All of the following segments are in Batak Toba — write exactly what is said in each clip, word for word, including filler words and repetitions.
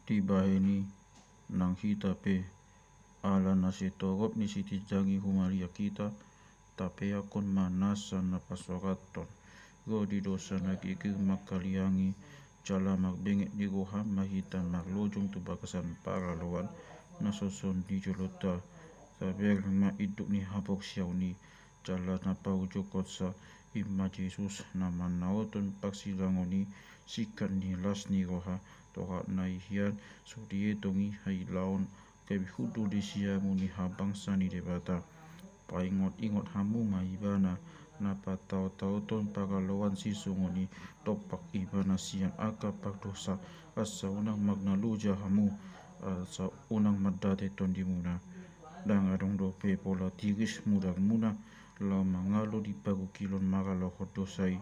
Dibahen i, nang hita pe, ala na sitorop ni sitinjang i humaliang hita, tapeakkon ma nasa na pasorathon. Ro di dosa na girgir mangkaliangi, jala marbenget ni roha ma hita marlojong tu bagasan paraloan na songon di jolonta. Tabereng ma induk ni haporseaon i, jala na paujungkonsa, i ma Jesus na manaothon parsirangon i, singkat ni las ni roha. Torop na i hian, so dietong i hailaon, gabe hundul di siamun ni habangsa ni Debata. Paingotingot hamu ma ibana, na pataotaothon paraloan sisongon i, dompak ibana sian angka pardosa, asa unang marnaloja hamu, asa unang mandate tondimuna. Ndang adong dope pola tiris mudarmuna, laho mangalo di parungkilon maralohon dosa i.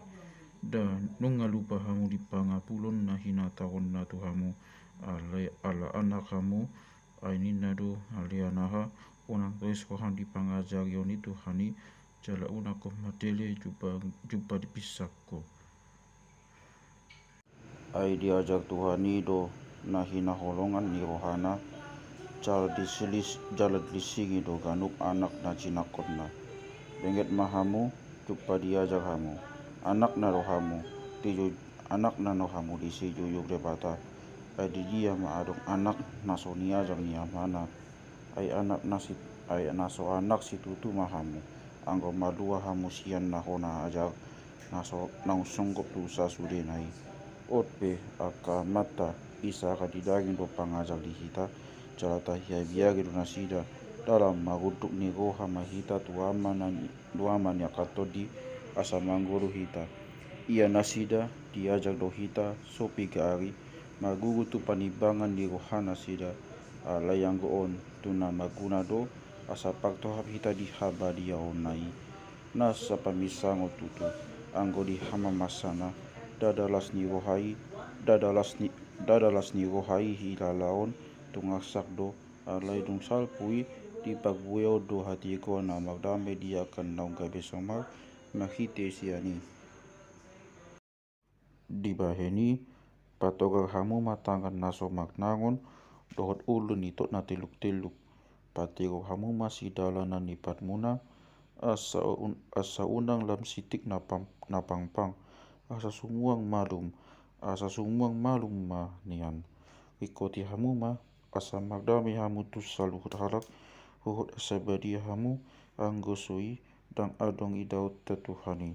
Nda nunga lupa hamu di pangapulon na hinatahonna tu hamu, alai ala anak hamu, ai ninna do, alai anaha, unang tois roham di pangajarion ni Tuhan i, jala unang ho matele jumpa, jumpa di pinsangku. Ai diajar Tuhan i do na hinaholongan ni rohana, jala disilis-, jala dilinsingi do ganup anak na jinangkonna. Benget ma hamu, jumpa diajar hamu, anakna do hamu, di ju-, anakna do hamu di sijujur Debata. Ai di dia ma adong anak na so niajar ni amana? Ai anak na si-, ai na so anak situtu ma hamu, anggo malua hamu sian na hona ajar, na so naung songgop tu sasudena i. On pe, angka amanta, isara di daging do pangajar di hita, jala tahiabiari do nasida, dalan marunduk ni roha ma hita tu Ama na ni-, tu Ama ni angka tondi, asa mangolu hita. Ia nasida, diajar do hita, so piga ari, marguru tu panimbangan ni rohanasida, alai anggo on, tu na marguna do, asa partohap hita di habadiaonna i. Nasa paminsangon tutu, anggo di hamamansana, ndada las ni roha i, ndada las ni, ndada las ni roha i hilalaon, tung arsak do, alai dung salpu i, diparbueon do hatigoan na mardame di angka naung gabe somal, marhite sian i. Dibahen i, patogar hamu ma tangan na so marnangon, dohot ulu ni tot na telluk-telluk. Patigor hamu ma sidalanan ni patmuna, asa un-, asa unang lam sitik na pam-, na pangpang, asa sumuang malum, asa sumuang malum ma nian. Ringkoti hamu ma, asa mardame hamu tu saluhut halak, huhut asa badia hamu, anggo so i, ndang adong idaonta Tuhan i.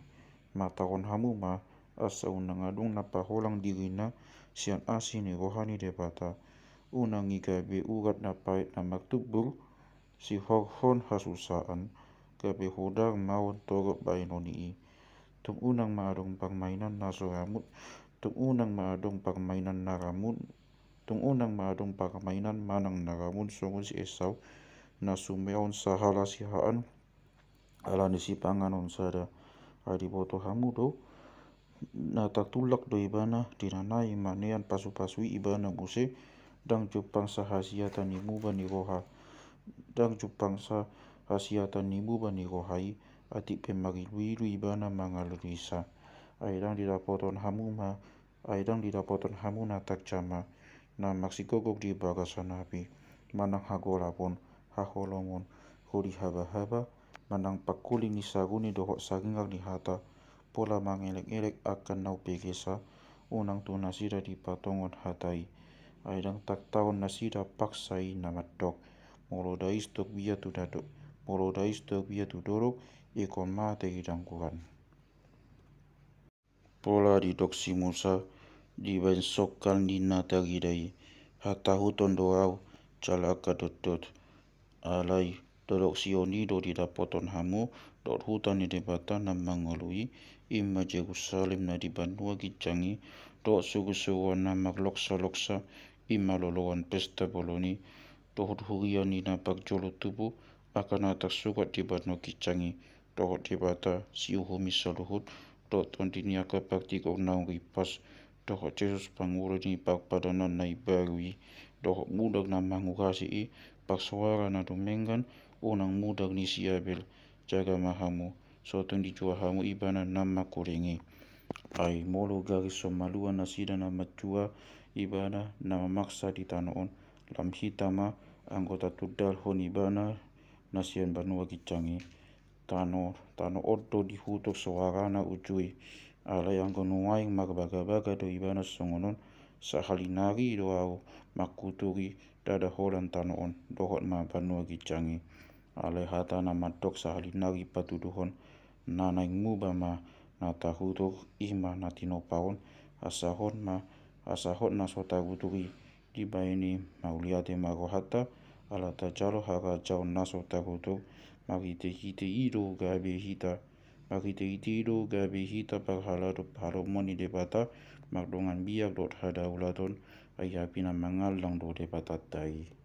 Mataron hamu ma, asa unang adong na paholang dirina, sian asi ni roha ni Debata. Unang i gabe urat na paet na martumbur, sihorhon hasusaan, gabe hodar maon torop bahenonni i. Tung unang ma adong parmainan na so ramut, tung unang ma adong parmainan na ramut, tung unang ma adong parmainan manang na ramut songon si Esau, na sumeon sahala sihaan, ala ni sipanganon sada. Ai diboto hamu do, na tartullak do ibana, dinanai manean pasu-pasu i ibana muse, ndang jumpang sahasiatan ni muba ni roha, ndang jumpang sahasiatan ni muba ni roha i, atik pe marilu-ilu ibana mangaluhisa. Ai ndang didapoton hamu ma, ai ndang didapoton hamu na tarjama, na marsigogok di bagasan api, manang hagolapon, haholomon, holi haba-haba, manang pangkuling ni saguni dohot saringar ni hata, pola mangelek-elek angka na umbegesa, unang tu nasida dipatongon hata i. Ai ndang tartaon nasida paksa i na mandok, molo dais torbia tu dado-, molo dais torbia tu dolok, ingkon mate di dangkuran. Pola didok si Musa, dibahen songkal ni na tarida i, hatahuton do au, jala angka dotdot. Alai, dolok Sion i do didapoton hamu, dohot huta ni Debata na mangolu i, i ma Jerusalem na di banua ginjang i, dohot surusuruan na marloksa-loksa, i ma loloan pesta bolon i, dohot huria ni na parjolo tubu, angka na tarsurat di banua ginjang i, dohot Debata, siuhumi saluhut, dohot Tondi ni angka partigor naung ripas, dohot Jesus pangula ni parpadanan na imbaru i, dohot mudar na mangurasi i, parsoara na dumenggan, unang mudar ni si Abel. Jaga ma hamu, so tung dijua hamu ibana na mangkuling i. Ai molo gari so malua nasida na manjua, Ibana na mamaksa di tano on. Lam hita ma anggo tatundalhon ibana na sian banua ginjang i. Tano, tano on do dihutuk soarana uju i. Alai anggo nuaeng marbagabaga do ibana songon on, sahali nari do ahu mangkutuki ndada holan tano on dohot ma banua ginjang i. Alai hata na mandok sahali nari patuduhon, na naeng muba ma na tahutuk i ma na tinopa on. Asa hot ma, asa hot na so tahutuk i. Dibaen i mauliate ma rohanta ala tajalo harajaon na so tahutuk. Marhitehite i do gabe hita, marhitehite i do gabe hita parhalado pahalomoan ni Debata mardongan biar dohot hadaulaton. Ai api na mangallang do Debatanta i.